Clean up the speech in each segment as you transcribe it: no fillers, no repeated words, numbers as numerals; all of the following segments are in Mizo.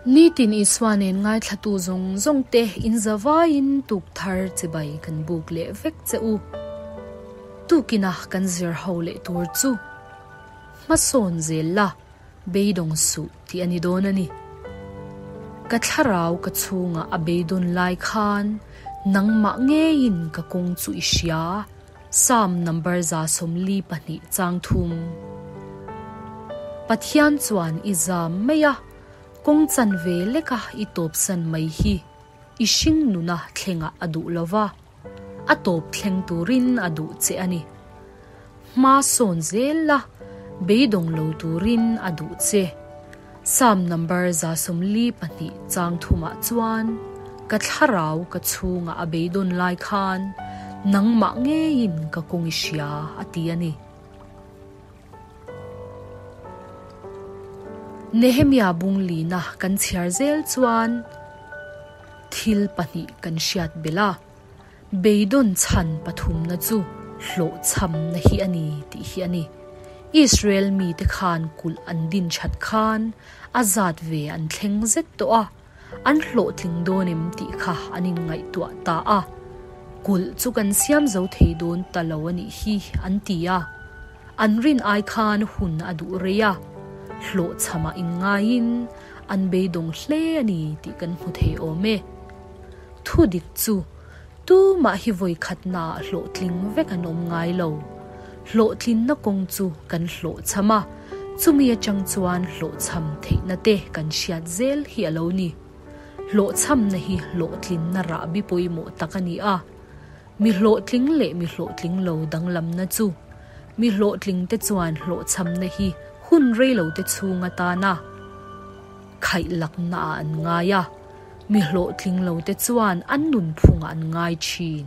Nitin Isua nen ngaithlatu zawng zawng te in zavaiin tuk thar chibai kan buk leh vek che u. Tukina kan zir ho leh tur chu hmasawn zel la beidawng suh tih a ni dawn a ni. Ka thlarau ka chhungah a beidawn lai khan nangmah ngeiin ka kawng chu i hria. Psalm number 142 chang thum. Pathian chuan i zam mai a, kawng chan ve leka i tawpsan mai hi i hring nuna thlengah a duh lo va, a tawp thleng turin a duh che a ni. Hma sawn zel la, beidawng lo turin a duh che. Psalm number 142 chang thumah chuan, Ka thlarau ka chhungah a beidawn lai khan nangmah ngeiin ka kawng i hria, a ti a ni. Nehemia bung lina kan chhiar zel chuan thil pahnih kan hriat belh a, beidawn chhan pathumna chu hlawhchhamna hi a ni tih hi a ni. Israel mite khan kulh an din that khan a zat ve an thleng zet tawh a, an hlawhtling dawn em tih kha an inngaihtuah ta a, kulh chu kan siam zo thei dawn ta lo a nih hi an ti a, an rin ai khan hun a duh rei a, hlawhchhamah inngaiin an beidawng hle a ni tih kan hmu thei awm e. Thu dik chu tumah hi vawikhatnaah hlawhtling vek an awm ngai lo. Hlawhtlinna kawng chu kan hlawhchham a, chumi atang chuan hlawhchham theihna te kan hriat zel hi a lo ni. Hlawhchhamna hi hlawhtlinna rahbi pawimawh tak a ni a. Mi hlawhtling leh mi hlawhtling lo danglamna chu mi hlawhtling te chuan hlawhchhamna hi hun reilo te chhung atana khaihlaknaah an ngai a, mi hlawhtling lo te chuan an nunphungah an ngai thin.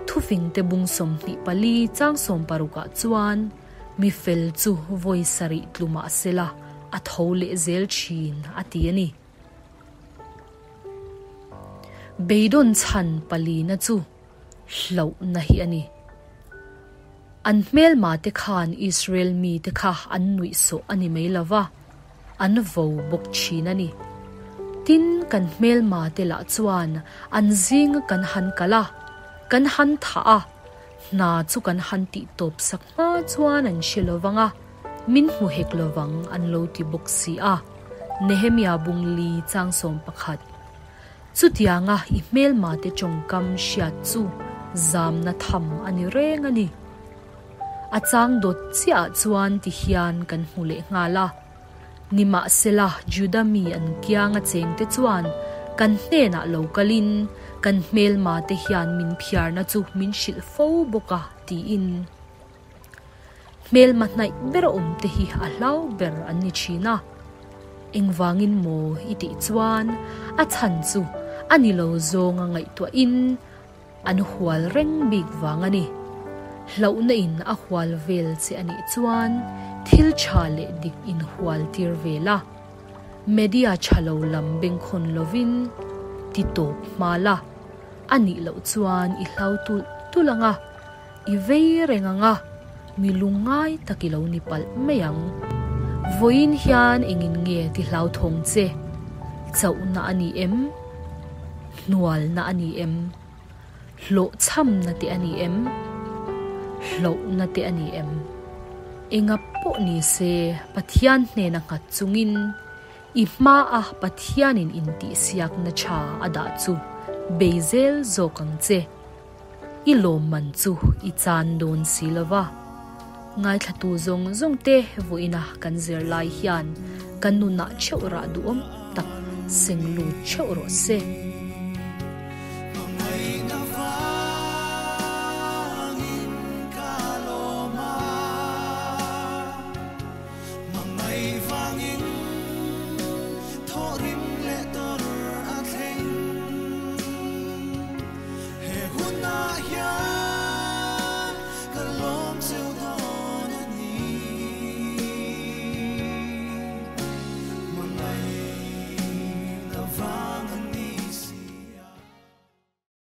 Thufingte bung 24 chang 60 ah chuan mi fel chu vawi sarih tlu mah sela a tho leh zel thin a ti a ni. Beidawn chhan palina chu hlauhna hi a ni. An hmelma te khan Israel mite kha an nuihsawh a ni mai lova, an vo bawk thin a ni. Tin, kan hmelma te lah chuan an zinga kan han kal a, kan han thah a, hna chu kan han tih tawp sak hma chuan an hre lovang a, min hmu hek lovang an lo ti bawk si a. Nehemia bung li chang 11. Chutianga i hmelma te tawngkam hriat chu zamna tham a ni reng a ni. A chang dawt chiahah chuan ti hian kan hmu leh nghal a. Nimahsela Juda mi an kianga chengte chuan kan hnenah lo kalin kan hmelma te hian min phiarna chu min hrilh fo bawk a tiin. Hmelma hnaih ber awm te hi a hlau ber an ni thin a. Engvangin maw i tih chuan a chhan chu a ni lo zawnga ngaihtuahin an hual reng bik vang a ni. Hlauhna in a hual vel che a nih chuan thil tha leh dik in hual tir vel a. Media tha lo lam bengkhawn lovin ti tawp hma la, a nih loh chuan i hlau tulh tulh ang a. I vei reng ang a, mi lungngai tak i lo ni palh mai ang. Vawiin hian engin nge ti hlauthawng che? Chauhna a ni em? Hnualna a ni em? Hlawhchhamna te a ni em? Hlauhna te a ni em? Enga pawh ni se Pathian hnena nghat chungin i hmaa Pathianin intihsiakna tha a dah chu bei zel zawk ang che. I lawmman chu i chan dawn si lo va. Ngaithlatu zawng zawng te vawiina kan zir lai hian kan nunah theuh rah duhawm tak seng lut theuh rawh se.